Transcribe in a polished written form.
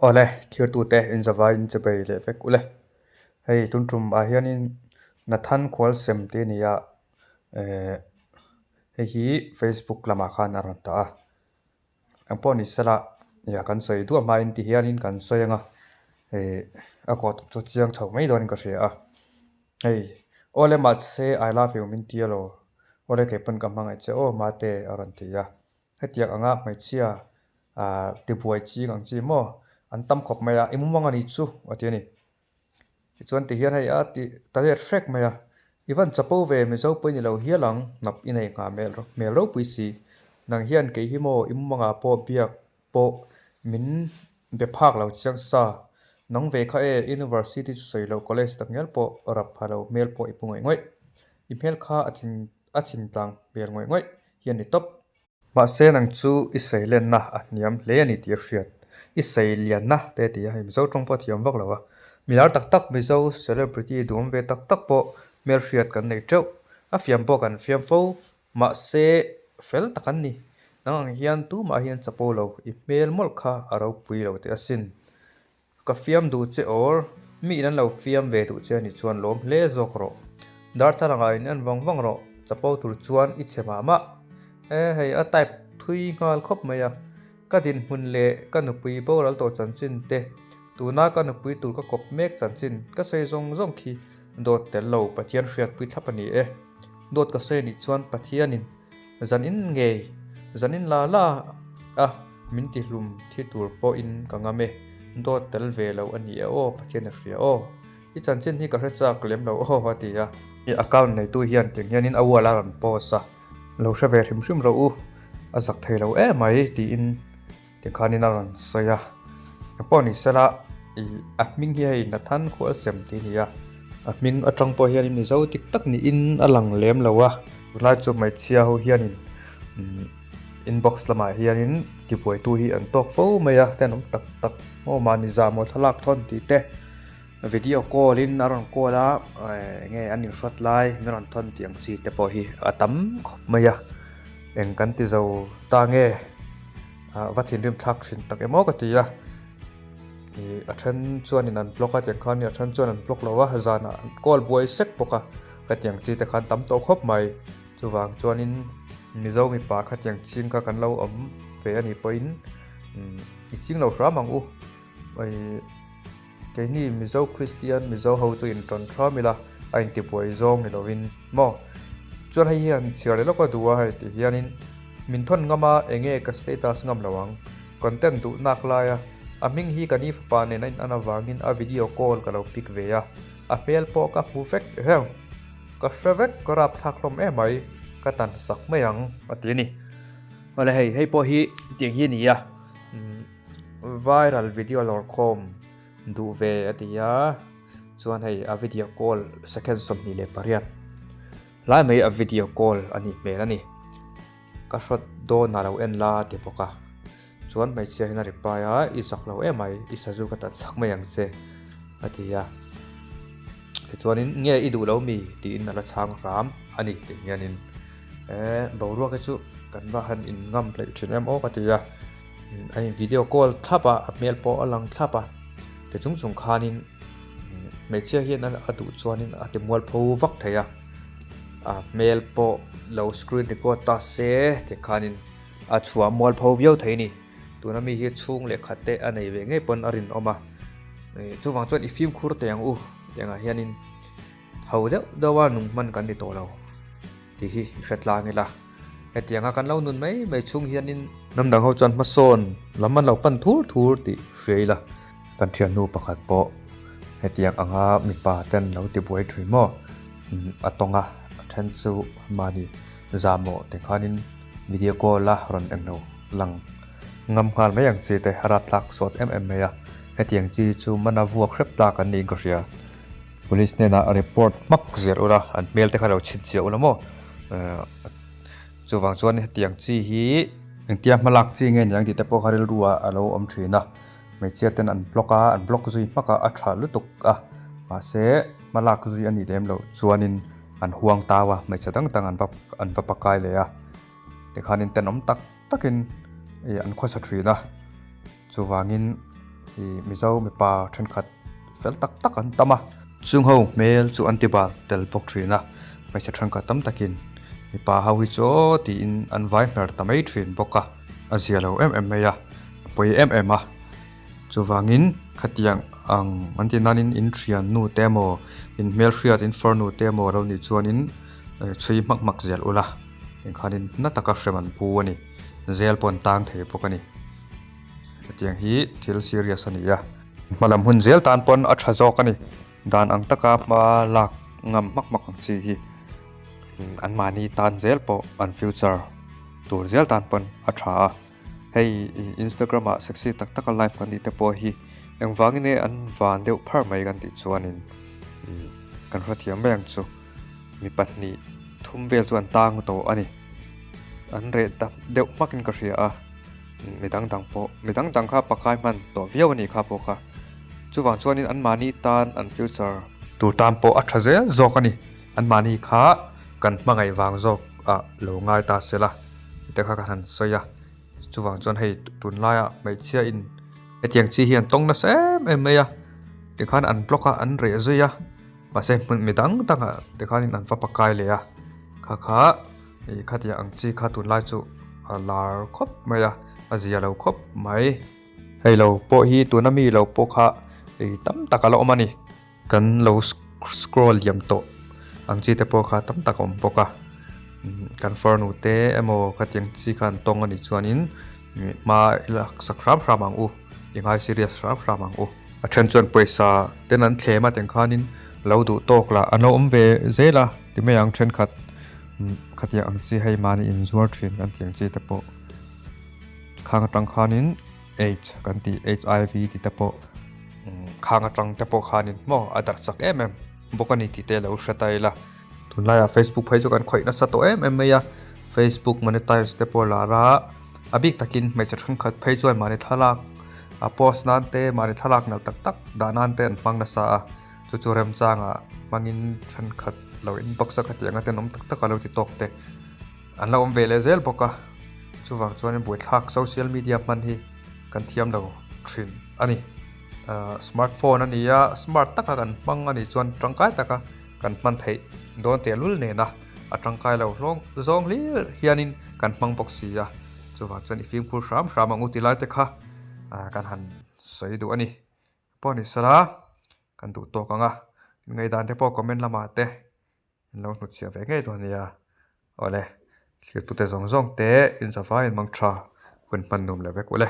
Awle, thirtute inzavaiin chebei leh vek ule. Hei tun tum ah hianin Nathan Khualsem tih a ni a, eh hei hi Facebook lamah khan a rawn dah a. Eng pawh ni sela ih kan sawi duah hmain ti hianin kan sawi ang a, eh a kawh tum chu chiang chho mai dawnin ka hria a. Hei awle mahse I love you min ti alo, awle kei pawn ka hmangaih che aw mate a rawn ti a. Hetiang anga hmeichhia ah tibuai ching ang chi maw an tam khawp mai a, i mumang a ni chu a ti a ni. Tichuan ti hian hei a ti ta let hrek mai a, i van chapo ve Mizo pawh i ni lo hial ang hnap i nei nghah hmel hmel ropui si. Nang hian kei hi maw i mumangah pawh biak pawh min be phak lo chiang sa. Nang ve kha e University chu sawi loh college tak ngial pawh rap pha lo hmel pawh i pu ngawih ngawih. I hmel kha a thin a thintlang hmel ngawih ngawih hi a ni tawp. Mahse nang chu i seilenna a hniam hle a ni tih a hriat. I seilianna te ti a, hei Mizo tawng pawh a thiam vak lo a. Milar tak tak Mizo celebrity duhawm ve tak tak pawh hmelhriat kan nei teuh. A fiam pawh kan fiam fo. Mahse fel tak an ni. Nang ang hian tumah hian chapo lo, i hmel mawlh kha a ropui lo teh asin. Ka fiam duh che awr, mi in an lo fiam ve duh che a nih chuan lawm hle zawk rawh. Darthlalang ah in en vang vang rawh, chapo tur chuan i chhe mah mah. E hei a type thui nghal khawp mai a, ka dinhmun leh ka nupui boral tawh chanchin te, tuna ka nupui tur ka kawp mek chanchin ka sawi zawng zawng khi dawt tel lo Pathian hriatpui thlap a ni e. Dawt ka sawi a nih chuan Pathianin Zan in ngei, zan in la la a min ti hlum thi tur pawhin ka ngam e, dawt tel ve lo a ni e aw, Pathian a hria aw. I chanchin hi ka hre chak lem lo aw a ti a. I account neitu hian tiang hianin a wall a rawn post a, lo hre ve hrim hrim rawh u, a zak thei lo emai tiin Tikhanin a rawn sawi a, engpawh ni sela ih a hming hi hei Nathan Khualsem tih a ni a, a hming atang pawh hianin Mizo dik tak niin a lang lem lo a, tunlai chu hmeichhia ho hianin umm inbox lamah hianin tibuaitu hi an tawk fo mai a, tenawm tak tak maw mahni zahmawh thlalak thawn tih te video call in a rawn call a eng nge an inhrawt lai min rawn thawn tih ang chi te pawh hi a tam khawp mai a, eng kan ti zo ta nge. Ah va thinrim thlak thin tak em aw ka ti a ih a then chuanin an block a tiang khan a then chuan an block lo a zanah an call buai sek bawk a ka tiang chi te khan tam tawh khawp mai chuvang chuanin mizo mipa kha tiang ching kha kan lo awm ve a nih pawhin umm i ching lo hram ang u ih keini mizo kristian mizo ho chu intawn thram ila a intibuai zawng ni lovin maw chuan hei hian chhiar leh lawk a duh a hei tih hianin. Min thawn ngam a, enge ka status ngam lo ang. Content duh nak lai a, a hming hi ka ni fapa nen a in an avangin a video call ka lo pick ve a, a hmel pawh ka hmu vek reuh. Ka hre vek, ka rap thlak hlawm emai, ka tan sak mai ang a ti a ni. Awle hei, hei pawh hi tiang hi a ni a, viral video lawrkhawm duh ve a ti a, chuan hei a video call second 28. Hlai mai a video call a nih hmel a ni. Ka hrawt dawn a lo en la a ti bawk a. Chuan hmeichhia hian a reply a, i zak lo em mai, i sazu ka tat sak mai ang che a ti a. Tichuanin nge i duh lo mi tiin a la chhang hram a ni tih hianin eh boruak hi chu kan va han in ngam hleih thin em aw ka ti a. A in video call thlap a, a hmel pawh a lang thlap a. Ti chung chung khanin Hmeichhia hian a duh chuanin a ti mualpho vak thei a, a hmel pawh lo screen record ta se tikhanin a chhuah mualpho viau thei a ni. Tuna mi hi chhung leh khat te a nei ve ngei pawn a rinawm a, chuvang chuan i fimkhur teh ang u tiangah hianin ho deuh deuha nung hman kan ni tawh lo tih hi i hre tlang ila. Hetianga kan lo nun mai mai chhung hianin hnam dang ho chuan hmasawn lam an lo pan thur thur tih hria ila. Kan thiannu pakhat pawh hetiang anga mipa ten lo ti buai thui maw a tawng a, a then chu mahni zahmawh te khanin video call a rawn eng lo lang ngam nghal mai ang chi te a rapthlak sawt em em mai a, hetiang chi chu mana vuak hrep tlak an niin ka hria. Police hnenah report hmak zir ula an hmel te kha lo chhinchhiah ula maw chuvang chuan hetiang chi hi engtia hmalak chi nge niang tih te pawh kha rilru ah a lo awm thin a hmeichhia ten an block a an block zui hmak a a tha lutuk a mahse hmalak zui a nih lem loh chuanin an huang tau a hmeichhe dang dang an va an va pakai leh a tikhanin tenawm tak takin ih an khawsa thin a chuvangin. Ih Mizo mipa thenkhat fel tak tak an tam a. Chung ho hmel chu an ti bal tel bawk thin a, hmeichhe thenkhat tam takin mipa ho hi chu aw tiin an vai hmer ta mai thin bawk a, a zia lo em em mai a, a pawi em em a. Chuvangin khatiang ang an tih nanin in thian nu te emaw in hmelhriat in farnu te emaw lo nih chuanin chhui hmak hmak zel ula engkhanin na taka hrem an pu a ni, zel pawh an tang thei bawk a ni. Hetiang hi thil serious a ni a. Hmalam hun zel tan pawn a tha zawk a ni. Dan ang taka hma lak ngam hmak hmak ang chi hi anmahni tan zel pawh an future tur zel tan pawn a tha a. Hei Instagram ah sexy tak taka live kan tih te pawh hi engvangin nge an van deuh phar mai kan tih chuanin kan hrethiam mai ang chu. Mi pahnih thum vel chu an tang tawh a ni. An reh ta deuh hmakin ka hria a. Mi dang dang pawh mi dang dang kha pakai hman tawh viau a nih kha pawh kha. Chuvang chuanin anmahni tan an future tur tan pawh a tha zel zawk a ni. Anmahni kha kan hmangaih vang zawk ah lo ngai ta se la tih te kha ka han sawi a. Chuvang chuan hei tunlaia hmeichhia in hetiang chi hi an tawng nasa em em mai a. Tikhan an block a an reh zui a mahse hmun mi dang dangah tikhanin an va pakai leh a kha kha. Ih khatiang ang chi kha tunlai chu a lar khawp mai a, a zia lo khawp mai. Hei lo pawh hi tuna mi lo pawh kha ih tam tak a la awm a ni. Kan lo scroll liam tawh ang chi te pawh kha tam tak a awm bawk a. Kan farnu te emaw khatiang chi kha an tawng a nih chuanin hma i laksak hram hram ang u, i ngai serious hram hram ang u. A then chuan pawisa ten an thlem a tiang khanin lo duh tawk lah an lo awm ve zel a ti mai ang thenkhat khatiang ang chi hei mahni inzuar thin kan tih ang chi te pawh khang atang khanin aids kan tih HIV tih te pawh khang atang te pawh khanin maw a darh chak em em bawk a ni tih te lo hre ta ila. Tunlaiah Facebook phei chu kan khawih nasa tawh em em mai a, Facebook monetize te pawh lar a, a bik takin hmeichhe thenkhat phei chuan mahni thlalak a post nan te mahni thlalak nalh tak tak dah nan te an hmang nasa a, chu chu remchangah hmangin thenkhat lo inbox a khatiang a tenawm tak tak a lo ti tawk te an lo awm ve leh zel bawk a, chuvang chuan buaithlak social media hman hi kan thiam lo thin a ni. Smartphone a ni a, smart taka kan hmang a nih chuan tangkai taka. Kan hman theih dawn tehlul nena a tangkai lo hlawng zawng hlir hianin kan hmang bawk si a, chuvang chuan i fimkhur hram hram ang u ti lai te kha kan han sawi duh a ni. Pawh ni sela kan duh tawk ang a, ngaihdan te pawh comment lamah te in lo hnutchhiah ve ngei dawn nia. Awle, thlir tute zawng zawng te in zavaiin mang tha hun hman nuam leh vek ule.